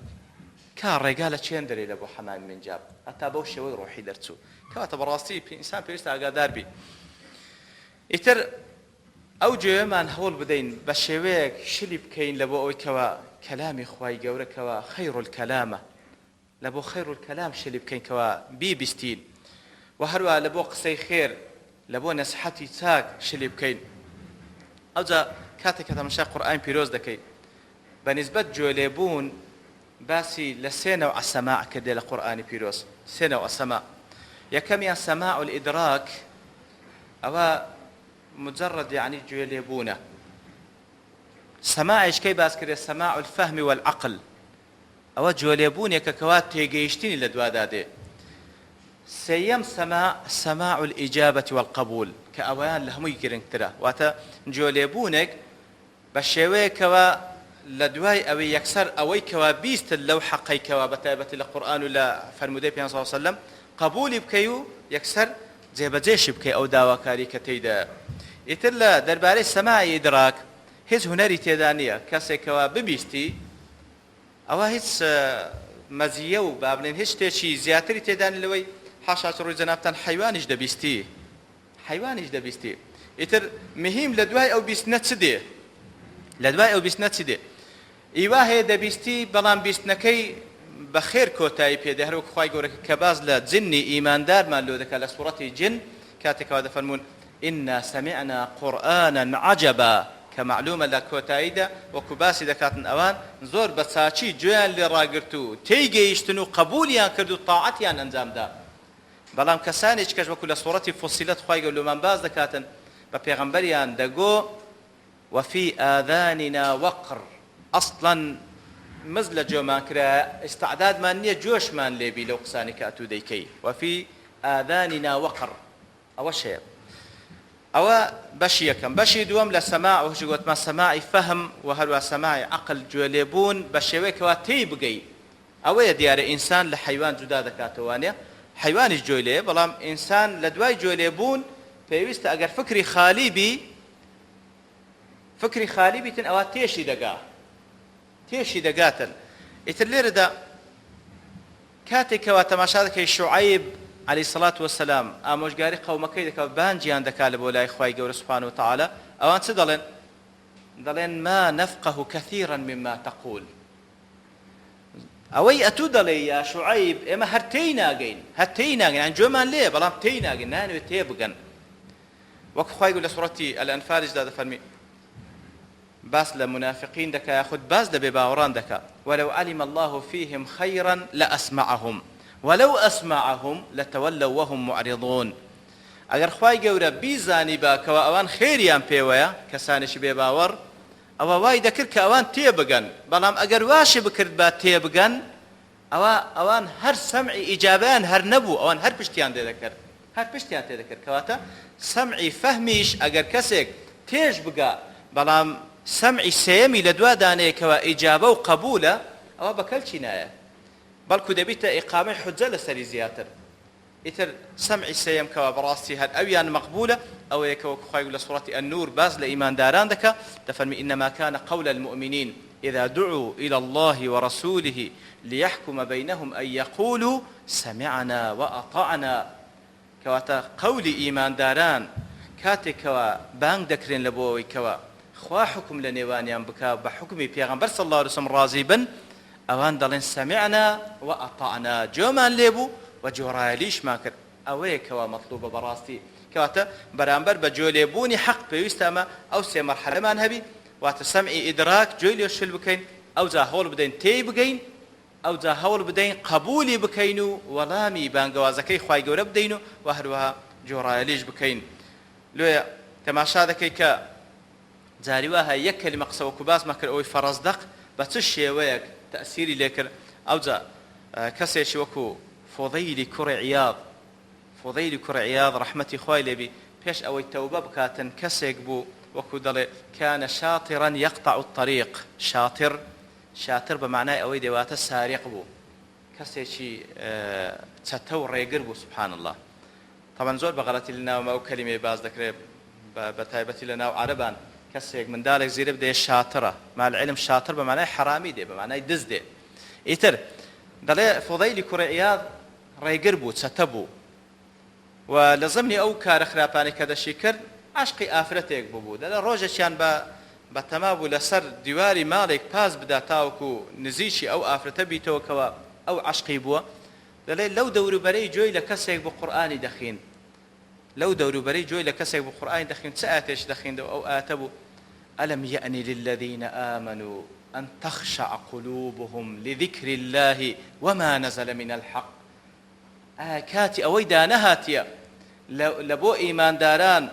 کا ڕێگا لە چێندەرێ لە بۆ حەمامی منجاب؟ هەتا بەو شێوەی ڕۆحی دەرچوو. کەواتە بەڕاستی ئینسان پێویستە ئاگادار بی ئیتر ئەو گوێیەمان هەوڵ بدەین بە شێوەیەک شلی بکەین لە بۆ ئەوەی کەوا کەلامی خوای گەورە کەوا خیر الکلامە لە بۆ خیر الکلام شلی بکەین کەوا بیبیستین و هەروە لە بۆ قسەی خێر لە بۆ نەسحەتی چاک شلی بکەین ئەوجا کاتێک کە تەماشای قورئانی پیرۆز دەکەی بە نیسبەت گوێ لێ بوون باسی لە سێ نەوعە سەماع کردێ لە قورئانی پیرۆز سێ نەوعە سەماع یەکەمیان سەماع الادراک ئەوە مجرد یعنی گوێ لێ بوونە سەماعیش کەی باس کرێ سەماع الفهم والعقل ئەوە گوێ لێ بوونێکە کەوا تێگەیشتنی لە دوادا دێ سێیەم سەماع سەماع الإجابة والقبول کە ئەوەیان لە هەمووی گرنگترە واتە گوێ لێ بوونێک بە شێوەیەک کەوا لە دوای ئەوی یەکسەر ئەوەی کەوا بیستت لەو حەقەی کەوا بە تایبەتی لە قورئان و لە فەرموودەی پێغەمبەر صلی اللە علیە وسلم قەبوولی بکەی و یەکسەر جێبەجێشی بکەی ئەو داواکاری کە تێیدایە. ئیتر لە دەربارەی سەماعی ئیدراک هیچ هونەری تێدا نییە کەسێک کەوا ببیستی ئەوە هیچ مەزییە و با بڵێین هیچ شتێکی زیاتری تێدا نیە لەوەی حاشا چ ڕووی جەنابتان حەیوانیش دەبیستی حەیوانیش دەبیستی ئیتر مهیم لە دوای ئەو بیستنە چ دێ لە دوای ئەو بیستنە چ دێ ئیوا هەیە دەبیستی بەڵام بیستنەکەی بە خێر کۆتایی پێ دێ هەروەک خوای گەورە کە باس لە جنی ئیماندارمان لۆ دەکات لە سوڕەتی جن کاتێکەوە دەفەرموون إنا سمعنا قرآنا عجبا. کە مەعلومە لە کۆتاییدا وەکو باسی دەکاتن ئەوان زۆر بە چاکی گوێیان لێ ڕاگرت و تێی گەیشتن و قەبولیان کرد و تاعەتیان ئەنجام دا. بەڵام کەسانێکی کەش وەکو لە سوڕەتی فصلت خوای گەورە لۆمان باس دەکاتن بە پێغەمبەریان دەگۆ، وفی آذاننا وقر، ئەسڵەن مز لە گوێمان کرایە ئیستعدادمان نیە گوێشمان لێ بی لەو قسانەی کە ئەتوو دەیکەی، وفی آذاننا وقر، ئەوەش هەیە. ئەوە بەشی یەکەم. بەشی دووەم لە سەماع وەک گۆتمان سەماعی فەهم و هەروا سەماعی عەقل گوێ لێ بوون بە شێوەیەک کەوا تێی بگەی. ئەوەیە دیارە ئینسان لە حەیوان جودا دەکاتەوە وانیە؟ حەیوانیش گوێی لێیە بەڵام ئینسان لە دوای گوێ لێ بوون پێویستە ئەگەر فکری خالی بی فکری خالی بیتن ئەوا تێشی دەگا تێشی دەگاتن. ئیتر لێرەدا کاتێک کەوا تەماشا دەکەی شوعەیب علیە سڵات وسلام ئامۆژگاری قەومەکەی دەکا و بانگیان دەکا لە بۆ لای خوای گەورە سبحانە وتعالی ئەوان چ دەڵێن؟ دەڵێن ما نفقه کثیرا مما تقول ئەوەی ئەتوو دەڵێی یا شوعەیب ئێمە هەر تێی ناگەین هەر تێی ناگەین یان گوێمان لێیە بەڵام تێی ناگەین نایانەوێت تێ بگەن وەک خوای گەورە لە سوڕەتی الانفالیشدا دەفەرمی باس لە مونافقین دەکا یاخود باس لە بێباوەڕان دەکا، ولو علم اللە فیهم خیرا لاسمعهم ولو اسمعهم لتولوا وهم معرضون ئەگەر خوای گەورە بیزانیبا کەوا ئەوان خێریان پێوەیە، کەسانێکی بێباوەڕ، ئەوا وای دەکرد کە ئەوان تێبگەن، بەڵام ئەگەر واشی بکردبا تێبگەن ئەوا ئەوان هەر سەمعی ئیجابەیان هەر نەبوو، ئەوان هەر پشتیان تێدەکرد، هەر پشتیان تێدەکرد، کەواتە سەمعی فەهمیش ئەگەر کەسێک تێش بگا بەڵام سەمعی سێیەمی لە دوا دانەیە کەوا ئیجابە و قەبوولە ئەوا بە کەلکی نایە بەڵکو دەبیتە ئیقامەی حوججە لەسەری زیاتر. ئیتر سەمعی سێیەم کەوا بەڕاستی هەر ئەویان مەقبولە ئەوەیە کە وەکو خوای لە سوڕەتی النور باس لە ئیمانداران دەکا دەفەرمی انما کان قول المومنین اذا دعوا الی اللە ورسوله لیحکم بینهم ان یقولوا سمعنا واطعنا کەواتە قەولی ئیمانداران کاتێک کەوا بانگ دەکرێن لە بۆ ئەوەی کەوا خوا حوکم لە نێوانیان بکا و بە حوکمی پێغەمبەر صلی اللە علیە وسلم ڕازی بن ئەوان دەڵێن سمعنا واطعنا گوێمان لێ بوو و گوێڕایەلیشمان کرد ئەوەیە کەوا مەتلوبە بەڕاستی کەواتە بەرامبەر بە گوێ لێ بوونی حەق پێویستە ئەمە ئەو سێ مەرحەلەمان هەبی واتە سەمعی ئیدراک گوێی لێ شل بکەین ئەوجا هەوڵ بدەین تێی بگەین ئەوجا هەوڵ بدەین قەبولی بکەین و وەڵامی بانگەوازەکەی خوای گەورە بدەین و وە هەروەها گوێڕایەلیش بکەین لۆیە تەماشا دەکەی کە جاری وا هەیە یەک کەلیمە قسە وەکو باسمان کرد ئەوەی فەڕەزدەق بە چ شێوەیەک تەئسیری لێ کرد ئەوجا کەسێکی وەکو فوضەیلی کوڕی عیاض فوضەیلی کوڕی عیاض ڕەحمەتی خوای لێ بی پێش ئەوەی تەوبە بکاتن کەسێک بوو وەکو دەڵێ کان شاطرا یقطع الطریق شاطر شاتر بە معنای ئەوەی دێ واتە ساریق بوو کەسێکی چەتە و ڕێگر بوو سبحان اللە تەبعەن زۆر بە غەڵەتی لە ناو ئەو کەلیمەیە باس دەکرێت بە تایبەتی لە ناو عەرەبان کەسێک مندالێک زیرە بدەیە شاتڕە مع العلم شاتڕ بە معنای حەرامی دێ بە معنای دز دێ ئیتر دەڵێ فوضەیلی کوڕی عیاض ڕێگر بوو چەتە بوو و لە زمنی ئەو کارە خراپانەی کە دەشی کرد عەشقی ئافرەتێک ببوو دەڵێ ڕۆژێکیان بە بەتەما بوو لەسەر دیواری ماڵێک پاس بدا تاوەکو نزیکی ئەو ئافرەتە بیتەوە کەوا ئەو عەشقی بووە دەڵێ لەو دەوروبەرەی گوێی لە کەسێک بوو قورئانی دەخیند لەو دەوروبەرەی گوێی لە کەسێک بوو قورئانی دەخیند چ ئایەتێکی دەخیندەوە ئەو ئایەتە بوو ألم یأن للذین آمنوا أن تخشع قلوبهم لذکر اللە وما نزل من الحق ئایا کاتی ئەوەی دانەهاتیە لە بۆ ئیمانداران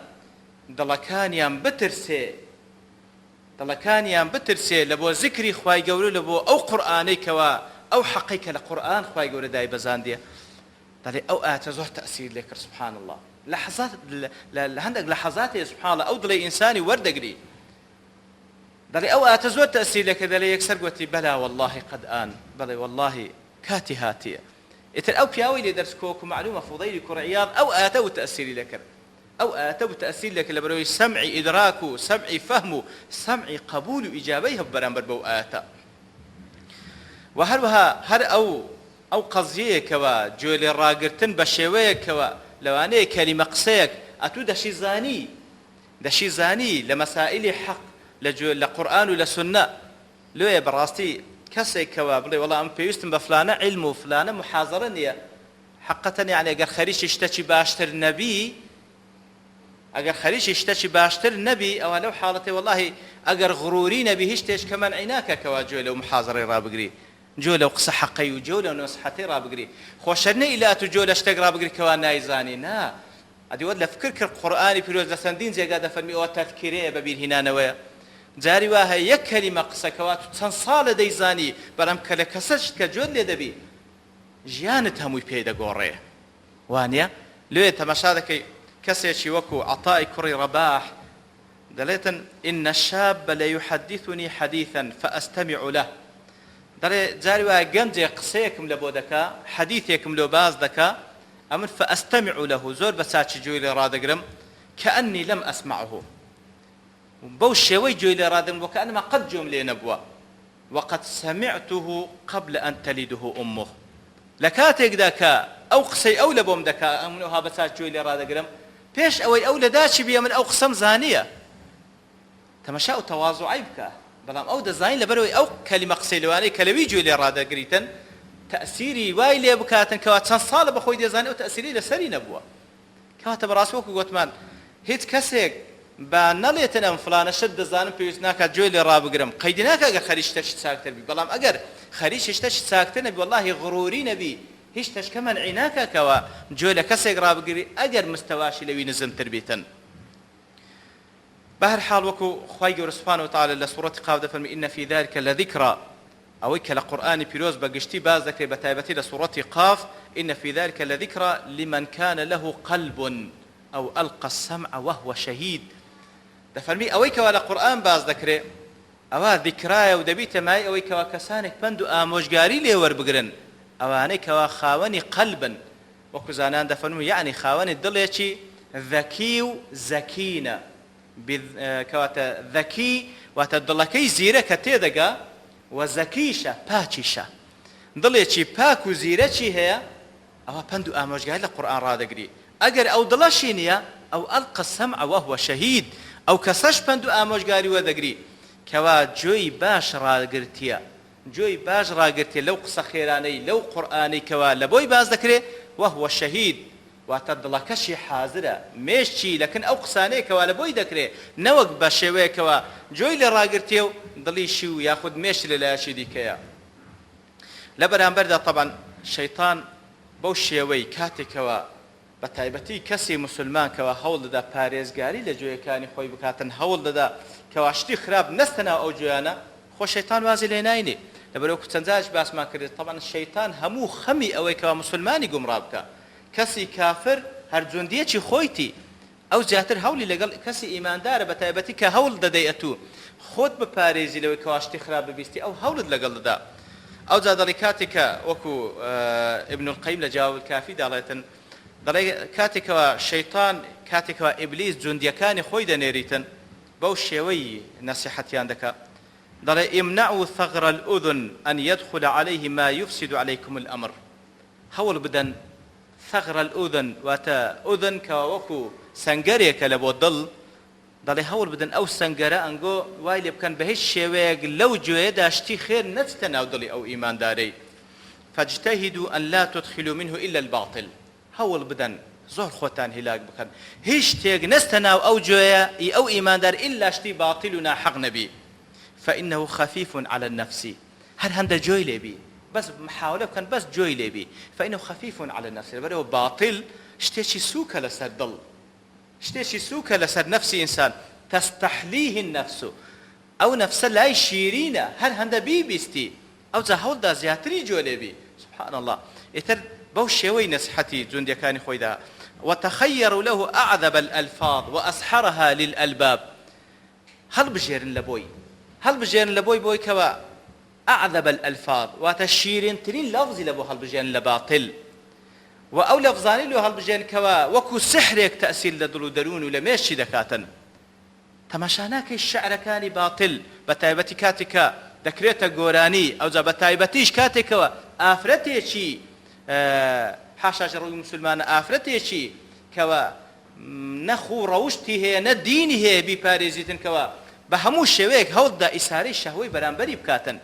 دڵەکانیان بترسێ دڵەکانیان بترسێ لە بۆ زیکری خوای گەورە لە بۆ ئەو قورئانەی کەوا ئەو حەقەی کە لە قورئان خوای گەورە دایبەزاندیە دەڵێ ئەو ئایەتە زۆر تەئسیر لێ کرد سبحان اللە لەحزات لە هەندێک لەحەزات هەیە سبحان اللە ئەو دڵی ئینسانی وەردەگری دەڵێ ئەو ئایەتە زۆر تەئسیر لێ کرد دەڵێ یەکسەر گوتی بەلا واللە قد آن بەڵێ واللهی کاتی هاتیە ئیتر ئەو پیاوەی لێ دەرس کۆک و مەعلومە فوضەیلی کوڕ عیاض ئەو ئایەتە و تەئسیری لێ کرد ئەو ئایەتە بوو تەئسیر لێ کرد لەبەرئەوەی سەمعی ئیدراک و سەمعی فەهم و سەمعی قەبوول و ئیجابەی هەبوو بەرامبەر بەو ئایەتە وە هەروەها هەر ئەو ئەو قەزیەیە کەوا گوێ لێ ڕاگرتن بە شێوەیەک کەوا لەوانەیە کەلیمە قسەیەک ئەتوو دەشی زانی دەشی زانی لە مەسائیلی حەق لە گوێ لە قورئان و لە سوننە لۆیە بەڕاستی کەسێک کەوا بڵێ وەڵا ئەمن پێویستم بە فلانە عیلم و فلانە محازەرە نیە حەقەتەن یەعنی گەر خەریکی شتەکی باشتر نەبی. ئەگەر خەریکی شتەکی باشتر نەبی ئەوا لەو حاڵەتەی وەڵاهی ئەگەر غروری نەبی هیچ شتێک کە مەنعی ناکا کەوا گوێ لەو محازەرەی ڕابگری گوێ لەو قسە حەقەی و گوێ لەو نەسحەتەی ڕابگری خۆ شەرت نیە ئیلا ئەتوو گوێ لە شتێک ڕابگری کەوا نایزانی نا ئەدی وەت لە فکر کرد قورئانی پیرۆز لە چەندین جێگا دەفەرمی ئەوە تەذکیرەیە بە بیر هینانەوەیە جاری وا هەیە یەک کەلیمە قسە کەوا تو چەند ساڵە دەیزانی بەڵام کە لە کەسە شت کە گوێت لێ دەبی ژیانت هەمووی پێ دەگۆڕێ وانیە؟ لۆیە تەماشا دەکەی کەسێکی وەکو عەتای کوڕی ڕەباح دەڵێتن، ان الشاب لیحدثنی حدیثا فاستمع له، دەڵێ جاری وایە گەنجێک قسەیەکم لەبۆ دەکا، حەدیثێکم لۆ باس دەکا، ئەمن فاستمع له زۆر بە چاکی گوێی لێ ڕادەگرم، کأنی لم اسمعه بەو شێوەی گوێی لێ ڕادەگرم وکأنما قەت گوێم لێ نەبووە. وقد سمعته قبل ان تلده امه لە کاتێکدا کە ئەو قسەی ئەو لە بۆم دەکا ئەمن ئەوها بە چاک گوێی لێ ڕادەگرم پێش ئەوەی ئەو لە داچی بیە من ئەو قسەم زانیە تەمەشا ئەو تەوازوعەی بکە بەڵام ئەو دەزانی لەبەرئەوەی ئەو کەلیمە قسەی لەوانەی کە لەوی گوێ لێ ڕادەگریتن تەئسیری وای لێ بکاتن کەوا چەند ساڵە بەخۆی دەزانی ئەو تەئسیرەی لەسەری نەبووە کەواتە بەڕاستی وەکو گۆتمان هیچ کەسێک با نەڵێتن ئەم فڵانە شت دەزانم پێویست ناکات گوێ لێ ڕابگرم قەیدی ناکا گەر خەریکی شتەکی چاکتر بی بەڵام ئەگەر خەریکی شتەکی چاکتر نەبی وەڵاهی غروری نەبی هیچ تەشکە مەنعی ناکا کەوا گوێ لە کەسێک ڕابگری ئەگەر مستەواشی لەوی نزمتر بیتن بەهەر حاڵ وەکو خوای گەورە سبحانە وتعالی لە سوڕەتی قاف دەفەرمی ان فی ذلک لذکری ئەوەی کە لە قورئانی پیرۆز بە گشتی باس دەکرێت بە تایبەتی لە سوڕەتی قاف، ان فی ذلک لذکری لمن کان له قلب او القی السمع وهو شهید، دەفەرمی ئەوەی کەوا لە قورئان باس دەکرێت ئەوە ذیکرایە و دەبیتە مایەی ئەوەی کەوا کەسانێک پەند و ئامۆژگاری لێ وەربگرن ئەوانەی کەوا خاوەنی قەلبن وەکو زانایان دەفەرموون یەعنی خاوەنی دڵێکی ذەکی و زەکینە کەواتە ذەکی واتە دڵەکەی زیرەکە تێدەگا و زەکیشە پاکیشە دڵێکی پاک و زیرەکی هەیە ئەوە پەند و ئامۆژگاری لە قورئان ڕادەگری ئەگەر ئەو دڵەشی نییە ئەو ئەلقە السمع وهو شهید ئەو کەسەش پەند و ئامۆژگاری وەردەگری کەوا گوێی باش ڕاگرتیە گوێی باش ڕاگرتیە لەو قسە خێرانەی لەو قورئانەی کەوا لەبۆی باس دەکرێ وهو شهید واتە دڵەکەشی حازرە، مێشکی لەکن ئەو قسانەیە کەوا لە بۆی دەکرێ، نەوەک بە شێوەیەک کەوا گوێی لێ ڕاگرتیە و دڵیشی و یاخود مێشکی لە لایەکی دیکەیە. لە بەرامبەردا تەبعەن شەیتان بەو شێوەی کاتێک کەوا بە تایبەتی کەسی موسولمان کەوا هەوڵ دەدا پارێزگاری لە گوێیەکانی خۆی بکاتن هەوڵ دەدا کەوا شتی خراپ نەستە ناو ئەو گوێیانە خۆ شەیتان وازی لێ ناینێ لەبەرئەوە وەکو چەند جارێک باسمان کرد تەبعەن شەیتان هەموو خەمی ئەوەی کەوا موسولمانی گومڕا بکا کەسی کافر هەر جوندیەکی خۆیتی ئەو زیاتر هەولی لەگەڵ کەسی ئیماندارە بەتایبەتی کە هەوڵ دەدەی ئەتوو خۆت بپارێزی لەوەی کەوا شتی خراپ ببیستی ئەو هەوڵت لەگەڵ دەدا ئەوجا دەڵی کاتێک کە وەکو ابن القیم لە جواب الکافی دەڵێتن دەڵێ کاتێکەوە شەیتان کاتێکەوە ئیبلیس جوندیەکانی خۆی دەنێریتن بەو شێوەی نەسیحەتیان دەکا دەڵێ امنعوا ثغر الاذن ان يدخل عليه ما يفسد عليكم الامر هەوڵ بدەن ثغر الاذن واتە اذن کەوا وەکو سەنگەرێکە لە بۆ دڵ دەڵێ هەوڵ بدەن ئەو سەنگەرە ئەنگۆ وای لێ بکەن بە هیچ شێوەیەک لەو گوێیەدا شتی خێر نەچتە ناو دڵی ئەو ئیماندارەی فاجتهدوا ان لا تدخلوا منه الا الباطل هەوڵ بدەن زۆر خۆتان هیلاک بکەن هیچ شتێک نەچتە ناو ئەو گوێیە ی ئەو ئیماندار ئیلا شتی باتیل و ناحەق نەبی فانه خفیف علی النفس هەر هەندە گوێی لێ بی بەس محاولە بکەن بەس گوێی لێ بی فانه خفیف علی النفس لەبەرئەوە باتیل شتێکی سوکە لەسەر دڵ شتێکی سوکە لەسەر نەفسی ئینسان تستحلیه النفس ئەو نەفسە لای شیرینە هەر هەندە بیبیستی ئەوجا هەوڵدا زیاتری گوێ لێ بی سبحان اللە ئیتر بەو شێوەی نەسحەتی جوندیەکانی خۆی دا وتخیروا له اعذب الالفاظ واسحرها للالباب هەڵبژێرن لە بۆی هەڵبژێرن لە بۆی بۆی کەوا اعذب الالفاظ واتە شیرینترین لەفزی لە بۆ هەڵبژێرن لە باتل و ئەو لەفزانەی لۆ هەڵبژێرن کەوا وەکو سحرێک تەئسیر لە دڵ و دەروون و لە مێشکی دەکاتن تەماشا ناکەی شعرەکانی باتل بەتایبەتی کاتێک کە دەکرێتە گۆرانی ئەوجا بەتایبەتیش کاتێکەوە ئافرەتێکی حاشاش ڕووی موسولمانە ئافرەتێکی کەوا نە خوو ڕەوشتی هەیە نە دینی هەیە بیپارێزیتن کەوا بە هەموو شێوەیەک هەوڵدا ئیسارەی شەهوەی بەرامبەری بکاتن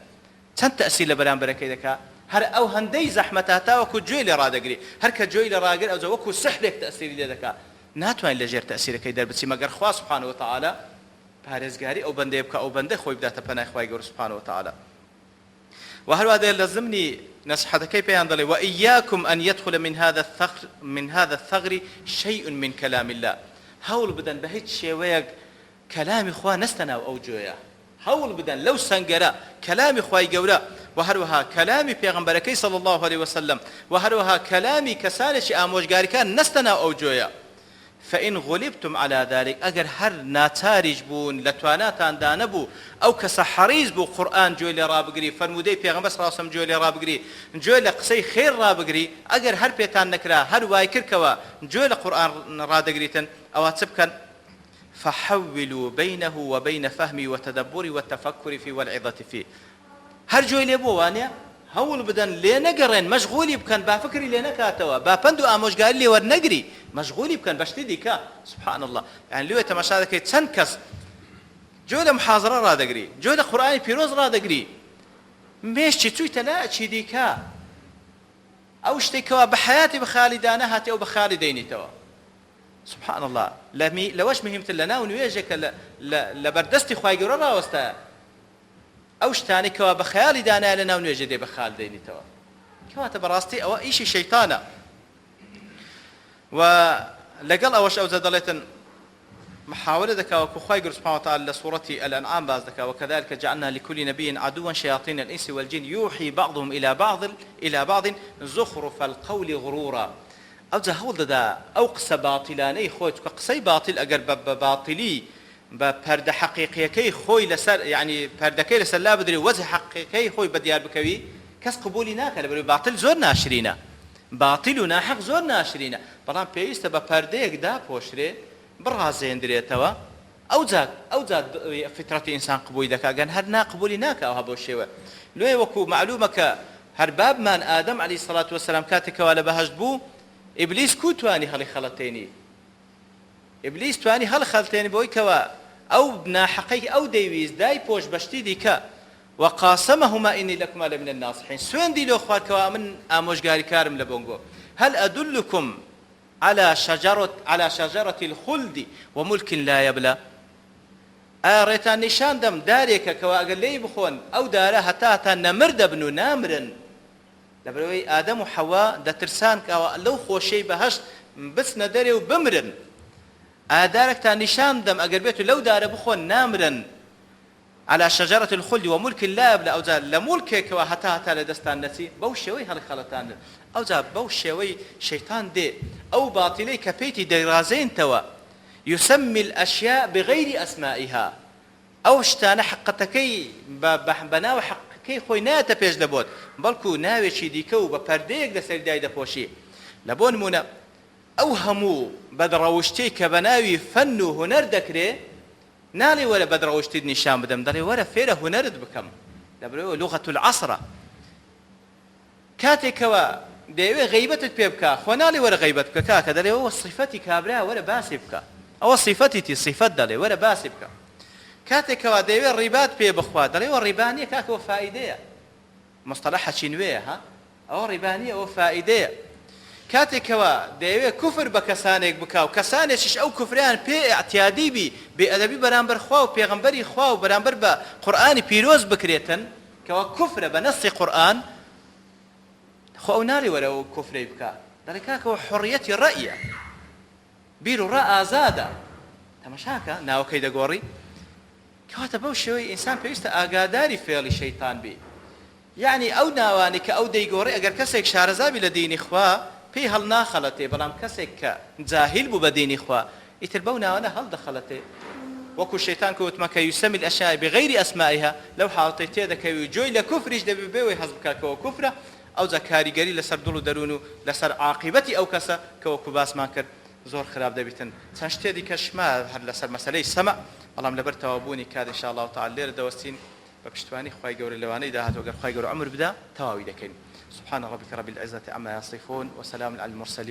چەند تەئسیر لە بەرامبەرەکەی دەکا هەر ئەو هەندەی زەحمەتە هەتاوەکو گوێی لێ ڕادەگری هەر کە گوێی لێ ڕاگرت ئەوجا وەکو سحرێک تەئسیری لێ دەکا. ناتوانین لە ژێر تەئسیرەکەی دەربچی مەگەر خوا سبحانە وتعالی پارێزگاری ئەو بەندەیە بکا ئەو بەندە خۆی بداتە پەنای خوای گەورە سبحانە وتعالی. وە هەروا دێ لە زمنی نەسیحەتەکەی پێیان دەڵێ، وإیاکم ان یدخل من هذا الثغر من هذا الثغر شیء من کلام اللە، هەوڵ بدەن بە هیچ شێوەیەک کەلامی خوا نەچتە ناو ئەو جۆیە، هەوڵ بدەن لەو سەنگەرە کەلامی خوای گەورە وە هەروەها کەلامی پێغەمبەرەکەی صلی اللە علیە وسلم وە هەروەها کەلامی کەسانێکی ئامۆژگاریکار نەچتە ناو ئەو جۆیە. فان غلبتم علی ذلک، ئەگەر هەر ناچاریش بوون لە تواناتاندا نەبوو ئەو کەسە حەریس بوو قورئان گوێ لێ ڕابگری فەرموودەی پێغەمبەر صلی اللە علیە وسلم گوێ لێ ڕابگری گوێ لە قسەی خێر ڕابگری ئەگەر هەر پێتان نەکرا هەر وای کرد کەوا گوێ لە قورئان ڕادەگریتن ئەوا چ بکەن فحولوا بینه وبین فهمه وتدبره والتفکر فیه والعظة فیه هەر گوێی لێ بووە وانیە؟ هەوڵ بدەن لێ نەگەڕێن مەشغولی بکەن با فکری لێ نەکاتەوە با پەند و ئامۆژگاری لێ وەرنەگری مەشغولی بکەن بە شتی دیکە سبحان اللە یانی لێ تەماشا دەکەی چەند کەس گوێ لە محازرە ڕادەگری گوێ لە قورئانی پیرۆز ڕادەگری مێشکی چوویتە لایەکی دیکە ئەو شتێک کەوا بە حیاتی بە خالی دانەهاتی ئەو بە خالی دەینیتەوە سبحان اللە لەوەش مهمتر لە ناو نوێژێکە لە بەردەستی خوای گەورە ڕاوەستایە ئەو شتانەی کەوا بە خەیاڵی دانایە لە ناو نوێژێ دێ بە خال دەینیتەوە کەواتە بەڕاستی ئەوە ئیشی شەیتانە و لەگەڵ ئەوەش ئەوجا دەڵێتن محاولە دەکا وەکو خوای گەورە سبحانه وتعالی لە سوڕەتی الانعام باس دەکا وكذلك جعلنا لكل نبي عدوا شياطين الانس والجن يوحي بعضهم الى بعض الى بعض زخرف القول غرورا ئەوجا هەوڵ دەدا ئەو قسە باتیلانەی خۆی چونکە قسەی باتیل ئەگەر بە باتیلی بە پەردە حەقیقیەکەی خۆی لەسەر یەعنی پەردەکەی لەسەر لابدرێ و وەجهە حەقیقیەکەی خۆی بەدیار بکەوی کەس قبولی ناکا لەبەرئەوەی باتیل زۆر ناشرینە باتیل و ناحەق زۆر ناشرینە بەڵام پێویستە بە پەردەیەک داپۆشرێ بڕازێندرێتەوە ئەوجا ئەوجا فیترەتی ئینسان قبولی دەکا گەر هەر نا قبولی ناکا ئەوها بەو شێوە لۆیە وەکو مەعلومە کە هەر بابمان ئادەم عەلەیهی سەڵات وەسەلام کاتێک کەوا لە بەهەشت بوو ئیبلیس کوو توانی هەڵیخەڵەتێنی ئیبلیس توانی هەڵخەلتێنی بەوەی کەوا ئەو ناحەقەی ئەو دەیویست دایپۆشت بە شتی دیکە، وقاسمهما انی لکما لمن الناصحین، سوێندی لۆ خوارد کەوا ئەمن ئامۆژگاریکارم لە بۆنگۆ، هل ادلکم علی شجرە علی شجرە الخلد وملک لا یبلی، ئایا ڕێتان نیشان دەم دارێکە کەوا ئەگەر لێی بخۆن ئەو دارە هەتا هەتا نەمر دەبن و نامرن، لەبەرئەوەی ئادەم و حەوا دەترسان کەوا لەو خۆشیەی بەهەشت بچنە دەرێ و بمرن. ئایا دارێکتان نیشان بدەم ئەگەر بێتو لەو دارە بخۆن نامرن؟ علی شجرة الخلد وملک لا یبلی ئەوجا لە موڵکێکەوە هەتا هەتا لە دەستتان نەچی بەو شێوەی هەڵیخەڵەتاندن ئەوجا بەو شێوەی شەیتان دێ ئەو باتیلەی کە پێیتی دەیڕازێنتەوە یسمی الاشیاء بغیر اسمائها ئەو شتانە حەققەتەکەی بە بە ناوە حەققەکەی خۆی نایەتە پێش لە بۆت بەڵکو ناوێکی دیکە و بە پەردەیەک لەسەری دایدەپۆشی لە بۆ نموونە ئەو هەموو بەدڕەوشتیەی کە بە ناوی فەن و هونەر دەکرێ ناڵێ وەرە بەدڕەوشتیت نیشان بدەم دەڵێ وەرە فێرە هونەرت بکەم لەبەرئەوە لغة العصرە. کاتێک کەوا دەیەوێ غەیبەتت پێ بکا خۆ ناڵێ وەرە غەیبەت بکە کاکە دەڵێ ئەوە سیفەتی کابرایە وەرە باسی بکە ئەوە سیفەتیتی سیفەت دەڵێ وەرە باسی بکە کاتێک کەوا دەیەوێ ڕیبات پێ بخوا دەڵێ ئەوە ڕیبا نییە کاکە ئەوە فائیدەیە مستەلەحەکی نوێیە ها ئەوە ڕیبا نییە ئەوە فائیدەیە کاتێک کەوا دەیەوێ کوفر بە کەسانێک بکا و کەسانێکیش ئەو کوفرەیان پێ ئیعتیادی بی بێ ئەدەبی بەرامبەر خوا و پێغەمبەری خوا و بەرامبەر بە قورئانی پیرۆز بکرێتن کەوا کوفرە بە نەسی قورئان خۆ ئەو ناڵێ وەرە ئەو کوفرەی بکە دەڵێ کاکە ئەوە حوڕیەتی ڕەئیە بیر و ڕا ئازادە تەمەشاکە ناوەکەی دەگۆڕی کەواتە بەو شێوەی ئینسان پێویستە ئاگاداری فێڵی شەیتان بی یەعنی ئەو ناوانەی کە ئەو دەیگۆڕێ ئەگەر کەسێک شارەزا بی لە دینی خوا پێی هەڵناخەڵەتێ بەڵام کەسێک کە جاهیل بوو بە دینی خوا ئیتر بەو ناوانە هەڵدەخەڵەتێ وەکو شەیتان کە وتمان کە یسمی الاشیاء بغیر اسمائها لەو حاڵەتەی تێدەکەوی و جۆی لە کوفریش دەبی بێ وەی هەست بکا کەوە کوفرە ئەوجا کاریگەری لەسەر دڵ و دەروون و لەسەر عاقیبەتی ئەو کەسە کە وەکو باسمان کرد زۆر خراپ دەبیتن چەند شتێ دیکەش ما هەر لەسەر مەسەلەی سەمع بەڵام لەبەر تەواو بوونی کات ان شاء اللە تعالی لێرە دەوەستین بە پشتیوانی خوای گەورە لەوانەی داهاتوو گەر خوای گەورە عومر بدا تەواوی دەکەین سبحان ربک رب العزة عما یصفون وسلام علی المرسلین.